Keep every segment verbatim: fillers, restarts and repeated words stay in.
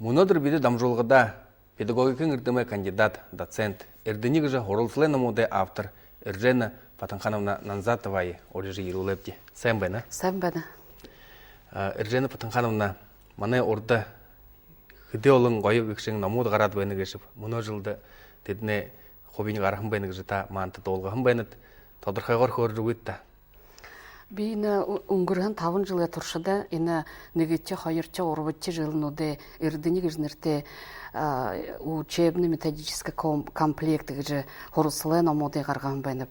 Мүнөөдэр бидэ дамжуулгадаа педагогикын эрдэмэй кандидат, доцент, «Эрдэни» гэжэ һуралсалай номуудай автор Эржена Батанхановна Нанзатовае урижа ерүүлээбди. Сайн байна. Сайн байна. А, Эржена Батанхановна, манай урда хэды олон гоё гэгшын номууд гараад байна гээшэб. Мүнөө жэлдэ тэдэнэй хубинь гараһан байна гэжэ та манда дуулгаһан байнат. Тодорхойгоор хөөрэжэ үгыт даа. Би энэ ү-, үнгэрһэн табан жэлэй туршада энэ нэгэдэхи, хоёрдохи, гурбадахи жэлнүүдэй «Эрдэни» гэжэ нэрэтэй, а, учебно-методический ком-, комплект гэжэ һуралсалай номуудые гаргаһан байнаб.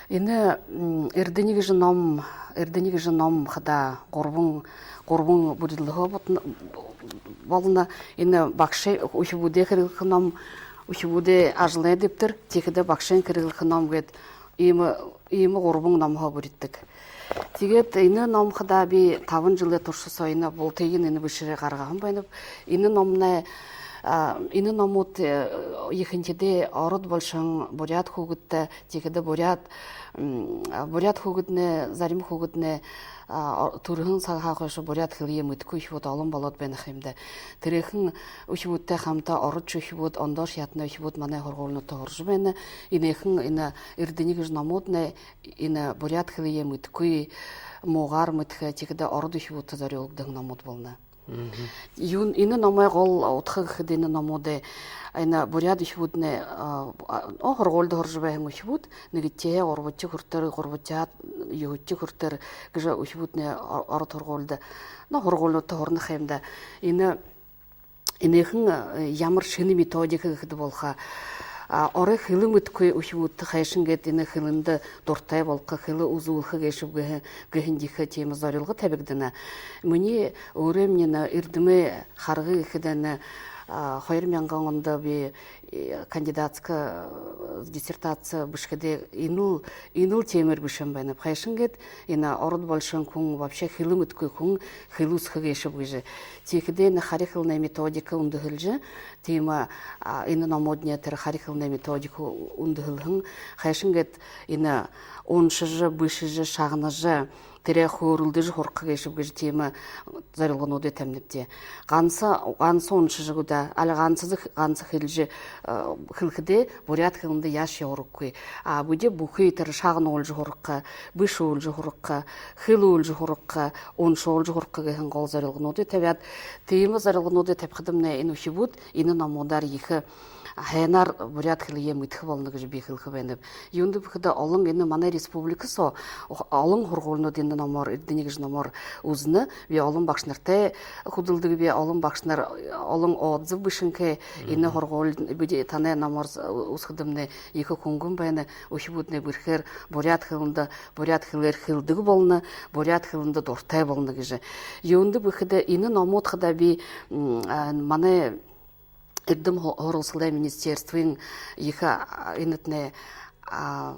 Энэ, м, «Эрдэни» гэжэ ном, «Эрдэни» гэжэ ном хадаа гурбан, гурбан бүридэлһөө бутна-, болоно. Энэ багшын, үхибүүдэй хэрэглэхэ ном, үхибүүдэй ажалай дэбтэр, тиихэдэ багшын хэрэглэхэ ном гээд иимэ, иимэ гурбан номһоо бүридэдэг. Тиигээд энэ ном хадаа би табан жэлэй турша соо энэ бултыень энэ бэшээрээ гаргаһан байнаб. Энэ номнай, а, энэ номууд, э, ехэнхидээ ород болошоһон буряад хүүгэдтэ, тиихэдэ буряад, м, буряад хүүгэднай, зарим хүүгэднай, а, о-, түрэһэн сагһаа хойшо буряад хэлэеэ мэдэхэгүй үхибүүд олон болоод байна ха юм даа. Тэрээхэн үхибүүдтэй хамта ородшье үхибүүд, ондоошье яһатанай үхибүүд манай һургуулинуудта һуража байна. Энээхэн энэ «Эрдэни» гэжэ номууднай энэ буряад хэлэеэ мэдэхэгүй, муугаар мэдэхэ, тиихэдэ ород үхибүүдтэ зорюулагдаһан номууд болоно. Мгм. Юун, энэ номой гол удха гэхэдэ, энэ номуудай, энэ буряад үхибүүднай, а, а, о, һургуулида һуража байһан үхибүүд, нэгэдэхиһээ гурбадахи хүрэтэр, гурбадахиһаа юһэдэхи хүрэтэр гэжэ үхибүүднай о-, ород һургуулида, но, һургуулинуудта һурана ха юм даа. Энэ, энээхэн, э, ямар шэнэ методика гэхэдэ болохо. А, орой хэлэ мэдэхэгүй үхибүүдтэ хайшан гээд энэ хэлэндэ дуратай болохо, хэлэ үзүүлхэ гээшэб гэһэн, гэһэн ехэ тиимэ зорилго табигдана. Минии өөрынгөө эрдэмэй харгы гэхэдэ, а, хоёр мянган ондо би, э, кандидатска, э, диссертаци бэшэхэдээ, энэл, энэл тиимээр бэшэһэн байнаб. Хайшан гээд энэ ород болошоһон хүн, вообще хэлэ мэдэхэгүй хүн хэлэ үзэхэ гээшэб гэжэ. Тиихэдээ энэ хари хэлэнэй методика үндэһэлжэ, тиимэ, а, энэ номууднай тэрэ хари хэлэнэй методика үндэһэлһэн. Хайшан гээд энэ уншажа, бэшэжэ, шагнажа, тэрэ хөөрэлдэжэ һургаха гээшэб гэжэ тиимэ зорилгонуудые табинабди. Ганса, ганса уншажа гү даа, али ганса, ганса хэлэжэ, э, хэлэхэдээ буряад хэлэндэ яашье ураггүй. А бидэ бүхы тэрэ шагнуулжа һургаха, бэшүүлжэ һургаха, хэлүүлжэ һургаха, уншуулжа һургаха гэһэн гол зорилгонуудые табяад, тиимэ зорилгонуудые табихадамнай энэ үхибүүд энэ номуудаар ехэ һайнаар буряад хэлэеэ мэдэхэ болоно гэжэ би хэлэхэ байнаб. Юундэб гэхэдэ, олон энэ манай республика соо олон һургуулинууд энэ номоор, «Эрдэни» гэжэ номоор үзэнэ. Би олон багшанартай хүдэлдэгби, олон багшанар олон отзыв бэшэнхэй. Мгм. Энэ һургуули, бидэ танай номоор с-, үзэхэдэмнай ехэ хүнгэн байна. Үхибүүднай бэрхээр буряад хэлэндэ, буряад хэлээр хэлэдэг болоно, буряад хэлэндэ дуратай болоно гэжэ. Юундэб гэхэдэ, энэ номууд хадаа би, м, а, манай эрдэм һу-, һуралсалай министерствын ехэ, а, энэтнай, а,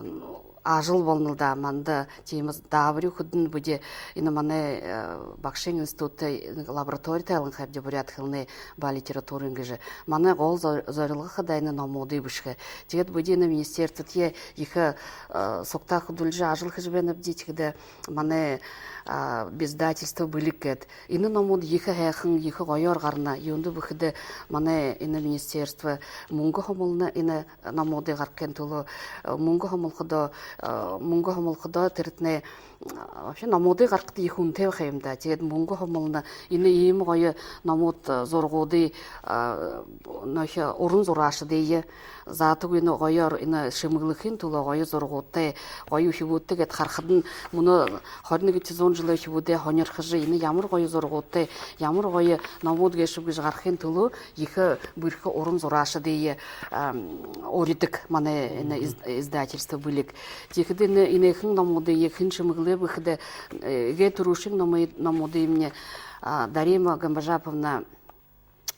ажал болоно лэ даа. Манда тиимэ даабари үгэхэдэнь, бидэ энэ манай, э, багшын институтта лаборатори тайлганхайбди, буряад хэлэнэй ба литературын гэжэ. Манай гол зо-, зорилго хадаа энэ номуудые бэшэхэ. Тиигээд бидэ энэ министерствотэ ехэ, э, сугтаа хүдэлжэ, ажал хэжэ байнабди. Тиихэдэ манай, а, издательство «Бэлиг» гээд. Энэ номууд ехэ һайхан, ехэ гоёор гарана. Юундэб гэхэдэ, манай энэ министерство мүнгэ һомолно энэ номуудые гаргахын түлөө. Э, мүнгэ һомолходоо, э, мүнгэ һомолходоо, тэрэтнай, э, вообще номуудые гаргахада ехэ үнэтэй байха юм даа. Тиигээд мүнгэ һомолно. Энэ иимэ гоё номууд, э, зурагуудые, э, нөөхи уран зураашадые заатагүй, энэ гоёор энэ шэмэглэхын түлөө, гоё зурагуудтай, гоё үхибүүдтэй гээд харахадань, мүнөө хорин нэгэдэхи зуун жэлэй үхибүүдэй һонирхожо, энэ ямар гоё зурагуудтай, ямар гоё номууд гээшэб гэжэ гарахын түлөө ехэ бэрхэ уран зураашадые, ам, уридаг манай энэ из-, издательство «Бэлиг». Тиихэдэ энэ, энээхэн номуудые хэн шэмэглээб гэхэдэ, э, эгээ түрүүшын номы-, номуудыемни, а, Дарима Гамбажаповна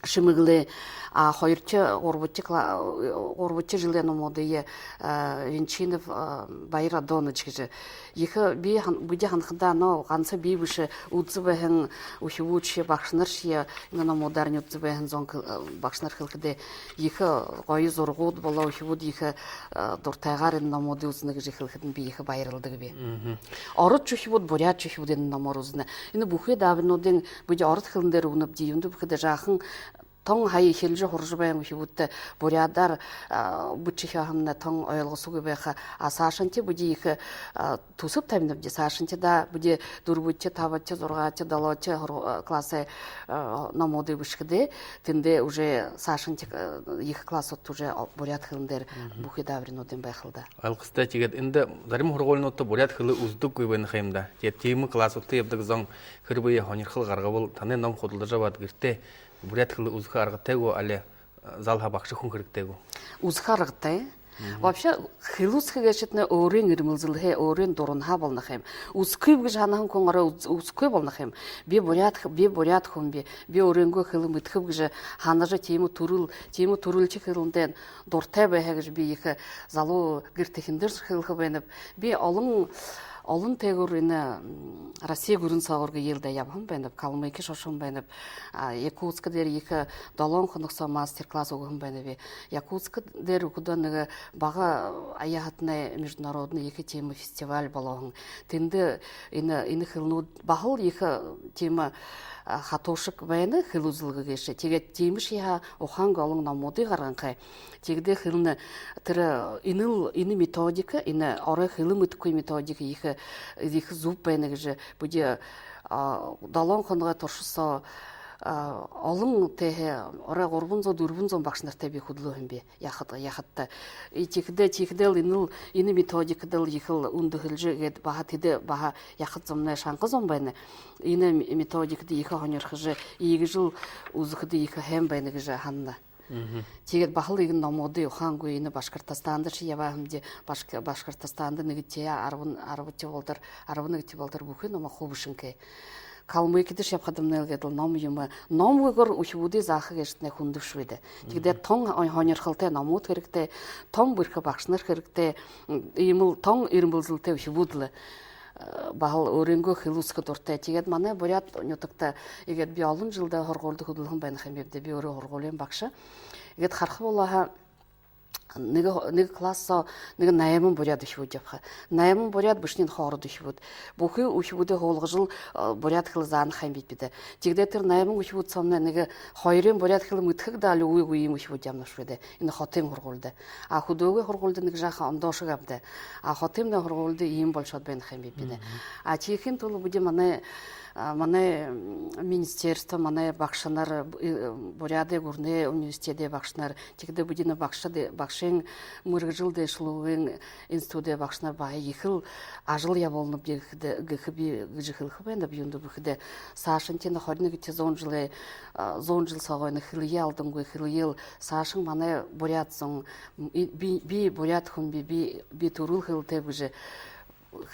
шэмэглээ. А хоёрдохи, гурбадахи кла-, гурбадахи жэлэй номуудые, э, Венчинов, э, Баир Адонович гэжэ. Ехэ би һан-, бидэ һанахадаа, но ганса би бэшэ, үзэжэ байһан үхибүүдшье, багшанаршье, энэ номуудаарнь үзэжэ байһан зон хэл-, э, багшанар хэлэхэдээ, ехэ гоё зурагууд болоо, үхибүүд ехэ, э, дуратайгаар энэ номуудые үзэнэ гэжэ хэлэхэдэнь, би ехэ баярладагби. Мгм. Ородшье үхибүүд, буряадшье үхибүүд энэ номоор үзэнэ. Энэ бүхы даабаринуудыень бидэ ород хэлэн дээрэ үгэнэбди. Юундэб гэхэдэ, жаахан Тон һая эхилжэ һуража байһан үхибүүдтэ буряадаар, а, бэшэхэ һаамнай тон ойлгосогүй байха. А саашанхи бидэ ехэ, а, түсэб табинабди, саашанхи даа бидэ дүрбэдэхи, табадахи, зургаадахи, долоодохи һур-, а, классай, а, номуудые бэшэхэдээ, тэндээ уже саашанхи, а, ехэ классууд уже, а, буряад хэлэн дээрэ бүхы даабаринуудынь байха лэ даа. Ойлгостой. Тиигээд эндэ зарим һургуулинуудта буряад хэлэ үзэдэггүй байна ха юм даа. Тиигээд тиимэ классуудта ябадаг зон хэрбээ һонирхол гаргабал, танай ном худалдажа абаад, гэртээ буряад хэлэ үзэхэ аргатай гү, али, э, заал һаа багша хүн хэрэгтэй гү? Үзэхэ аргатай. Вообще, хэлэ үзэхэ гээшэтнай өөрын эрмэлзэлһээ, өөрын дуранһаа болоно ха юм. Үзэхэгүйб гэжэ һанаһан хүн орой үз-, үзэхэгүй болоно ха юм. Би буряад х-, би буряад хүмби, би өөрынгөө хэлэ мэдэхэб гэжэ һанажа, тиимэ түрэл, тиимэ түрэлхи хэлэндээ дуратай байха гэжэ би ехэ залуу гэртэхиндэршье хэлэхэ байнаб. Би олон, олон тээгүүр энэ, м, Росси гүрэн соогуур гээл даа ябаһан байнаб, Калмыкия ошоһон байнаб, а, Якутска дээрэ ехэ долоон хоног соо мастер-класс үгэһэн байнаб. Якутска дээрэ үгэхэдөө нэгэ бага аяһатанай международный ехэ тиимэ фестиваль болоһон. Тэндэ энэ, энэ хэлэнүүд баһал ехэ тиимэ, а, хатуушаг байна, хэлэ үзэлгэ гээшэ. Тиигээд тиимэшье һаа ухаангүй олон номуудые гаргаһан ха юм. Тиигэхэдээ хэлэнэ тэрэ, э, энэл, энэ методика, энэ орой хэлэ мэдэхэгүй методика ехэ, ехэ зүб байна гэжэ бидэ, а, долоон хоногой турша соо, а, олон тээһээ орой гурбан зуун, дүрбэн зуун багшанартай би хүдэлөөһэн би яахад, яахадта. И тиихэдээ, тиихэдээл энэл, энэ методикадаал ехэл үндэһэлжэ гээд баһа тэдэ баһа яахад зомнай шанга зон байна. Энэ м-, методикада ехэ һонирхожо, иигэжэл үзэхэдэ ехэ һайн байна гэжэ һанана. Тиигээд баһал иигээд номуудые ухаангүй энэ Башкортостандашье ябаа һэмди, Башк-, Башкортостанда нэгэдэхи, арбан, арбадахи болотор, арбан нэгэдэхи болотор бүхы номоо хуу бэшэнхэй. Калмыкидашье ябахадамнай гээд лэ ном юумэ, номгүйгөөр үхибүүдые зааха гээшэтнай хүндэбшье бэдэ. Тиигээд тон һо-, һонирхолтой номууд хэрэгтэй, тон бэрхэ багшанар хэрэгтэй, м, иимэл тон эрмэлзэлтэй үхибүүд лэ, э, баһал өөрынгөө хэлэ үзэхэ дуратай. Тиигээд манай буряад нютагта иигээд би олон жэлдэ һургуулида хүдэлһэн байна ха юмбиб даа, би өөрөө һургуулиин багша. Иигээд хараха болоо һаа, нэгэ, нэгэ класс соо нэгэ найман буряад үхибүүд ябаха. Найман буряад, бэшэниинь хоород үхибүүд. Бүхы үхибүүдые һуулгажал, э, буряад хэлэ заана ха юмбибди даа. Тиигээд тэрэ найман үхибүүд соомнай нэгэ хоёрынь буряад хэлэ мэдэхэ гү даа, али үгы гү, иимэ үхибүүд ябанабши бэдэ. Энэ хотын һургуулида. А хүдөөгэй һургуулида нэгэ жаахан ондоошог ааб даа. А хотынмнай һургуулида иимэ болошоод байна ха юмбибди даа. А тиихын тула бидэ манай, а, манай, м, министерство, манай багшанар, э, Буряадай гүрэнэй университедэй багшанар, тиигээд бидэнэй багшад-, багшын мэргэжэл дээшэлүүлгын институдай багшанар баһа ехэл ажал ябуулнабди гэхэдэ, гэхэ би гэжэ хэлэхэ байнаб. Юундэб гэхэдэ, саашанхи энэ хорин нэгэдэхи зуун жэлэй, а, зуун жэл соогоо энэ хэлэеэ алдангүй, хэлэеэл саашань манай буряад зон, м, и-, би, би буряад хүмби, би, би түрэл хэлэтэйб гэжэ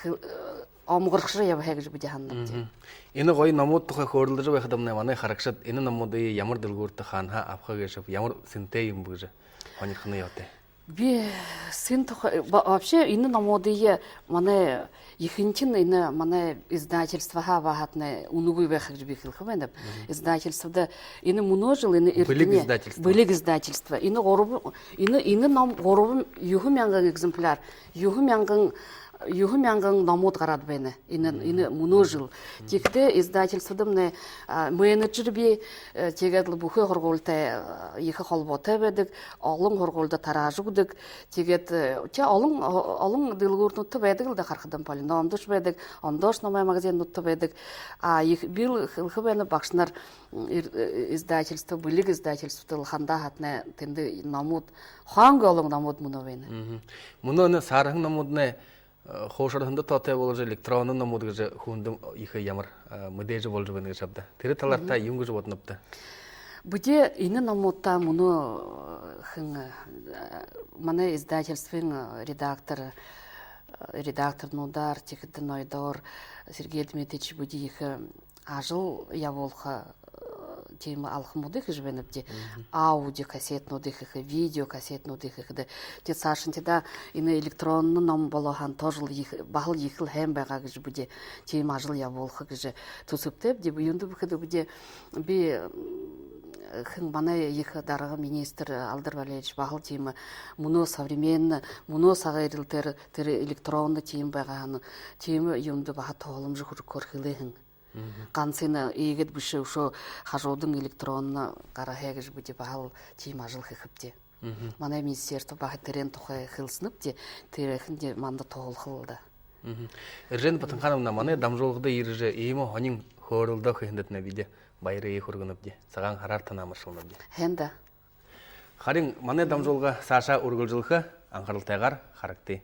хэл-, э, омогорхожо ябаха гэжэ бидэ һананабди. Энэ гоё номууд тухай хөөрэлдэжэ байхадамнай манай харагшад энэ номуудые ямар дэлгүүртэ, хаанаһаа абаха гээшэб, ямар сэнтэй юм бэ гэжэ һонирхоно ёһотой. Би сэн тухай, ба-, вообще энэ номуудые манай ехэнхинь энэ манай издательствоһаа абаһаатнай үнэгүй байха гэжэ би хэлэхэ байнаб. Издательствода энэ мүнөө жэл, энэ Бэлиг эртэнэ издательство. Бэлиг издательство. Энэ гурбан, энэ, энэ ном гурбан, юһэн мянган экземпляр, юһэн мянган, юһэн мянган номууд гараад байна. Энэ, энэ мүнөө жэл. Тиихэдээ издательстводамнай, а, менеджер бии, э, тиигээд лэ бүхы һургуулитай, э, ехэ холбоотой байдаг, олон һургуулида тараажа үгэдэг. Тиигээд, э, тэ олон, о-, олон дэлгүүрнүүдтэ байдаг лэ даа, харахадам, Полиномдошье байдаг, ондоошье номой магазинуудта байдаг. А ехэ, би лэ хэлэхэ байнаб, багшанар, м, ир-, э, издательство, Бэлиг издательствода лэ хандаа һаатнай, тэндэ номууд, хаангүй олон номууд мүнөө байна. Мүнөө энэ саарһан номууднай, э, хуушарһанда тоотой боложо, электронно номууд гэжэ хүндэ ехэ ямар, э, мэдээжэ боложо байна гэжэ аб даа. Тэрэ талаар та юун гэжэ бодонобта? Бидэ энэ номуудта мүнөө, э, хэн, э, манай издательствын, э, редактор, э, редакторнуудаар, тиихэдэ ноёдоор, Сергей Дмитриевич, бидэ ехэ ажал ябуулха, э, тиимэ алхамуудые хэжэ байнабди. Аудиокассетнуудые хэхэ, видеокассетнуудые хэхэдэ. Тиигээд саашань тиигээд энэ электронно ном болоо һаань, тоже лэ ехэ, баһал ехэл һайн байгаа гэжэ бидэ тиимэ ажал ябуулха гэжэ түсэбтэйбди. Юундэб гэхэдэ бидэ, би, м, хэн, манай ехэ дарга министр Алдар Валерьевич баһал тиимэ мүнөө современно, мүнөө сагай эрилтээр тэрэ электронно тиимэ байгаа һаань, тиимэ юумэндэ баһа туһаламжа хүргэхөөр хэлээ һэн. Гансынь иигээд бэшэ, үшөө хажуудань электронно гараха гэжэ бидэ баһал тиимэ ажал хэхэбди. Манай министерство баһа тэрээн тухай хэлсэнэбди, тэрээхэндэ манда туһалхал даа. Эржена Батанхановна, манай дамжуулгада ерэжэ, иимэ һонин хөөрэлдөө хэһэндэтнай бидэ баярые хүргэнэбди. Сагаан һараар таниие амаршалнабди. Һайн даа. Харин манай дамжуулга саашаа үргэлжэлхэ, анхаралтайгаар харагты.